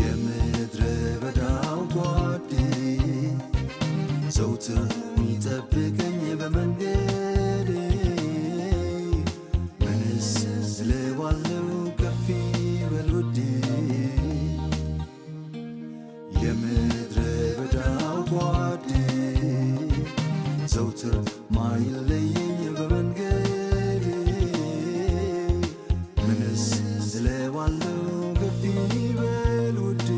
የምድረ በዳው ጓዴ ዘውትር ሚጠብቀኝ በመንገዴ፣ ምንስ እለዋለሁ ከፍ ይበል ውዴ። የምድረ በዳው ጓዴ ዘውትር ማይለየኝ በመንገዴ፣ ምንስ እለዋለሁ ከፍ ይበል ውዴ።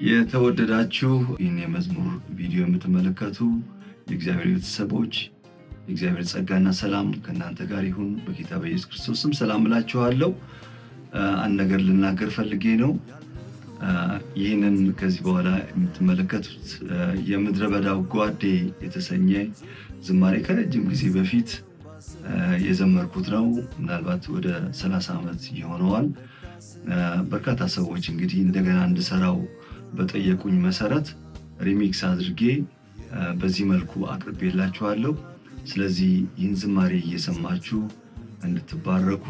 የተወደዳችሁ ይህን የመዝሙር ቪዲዮ የምትመለከቱ የእግዚአብሔር ቤተሰቦች፣ የእግዚአብሔር ጸጋና ሰላም ከእናንተ ጋር ይሁን። በጌታ በኢየሱስ ክርስቶስ ስም ሰላም እላችኋለሁ። አንድ ነገር ልናገር ፈልጌ ነው። ይህንን ከዚህ በኋላ የምትመለከቱት የምድረ በዳው ጓዴ የተሰኘ ዝማሬ ከረጅም ጊዜ በፊት የዘመርኩት ነው። ምናልባት ወደ 30 ዓመት ይሆነዋል። በርካታ ሰዎች እንግዲህ እንደገና እንድሰራው በጠየቁኝ መሰረት remix አድርጌ በዚህ መልኩ አቅርቤላችኋለሁ። ስለዚህ ይህን ዝማሬ እየሰማችሁ እንድትባረኩ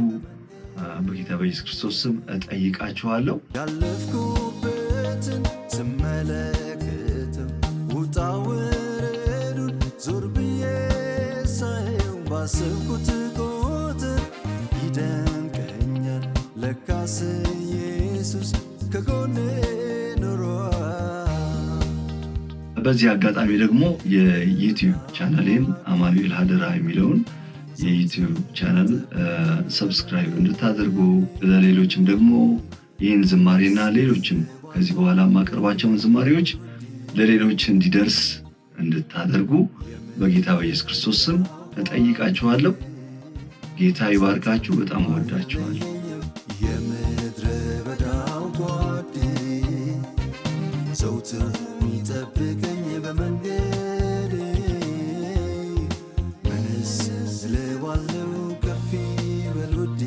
በጌታ በኢየሱስ ክርስቶስ ስም እጠይቃችኋለሁ። ያለፍኩበትን ስመለከተው፣ ውጣ ውረዱን ዞር ብዬ ሳየው፣ ባሰብኩት ቁጥር ይደንቀኛል፣ ለካስ ኢየሱስ ከጎኔ ኖሯል። በዚህ አጋጣሚ ደግሞ የ YouTube ቻናሌን አማኑኤል ሀደራ የሚለውን የ YouTube channel subscribe እንድታደርጉ፣ ለሌሎችም ደግሞ ይህን ዝማሬና ሌሎችም ከዚህ በኋላ የማቀርባቸውን ዝማሬዎች ለሌሎች እንዲደርስ እንድታደርጉ በጌታ በኢየሱስ ክርስቶስ ስም እጠይቃችኋለሁ። ጌታ ይባርካችሁ። በጣም እወዳችኋለሁ። የምድረ በዳው ጓዴ ዘውትር ሚጠብቀኝ በመንገዴ፣ ምንስ እለዋለሁ ከፍ ይበል ውዴ።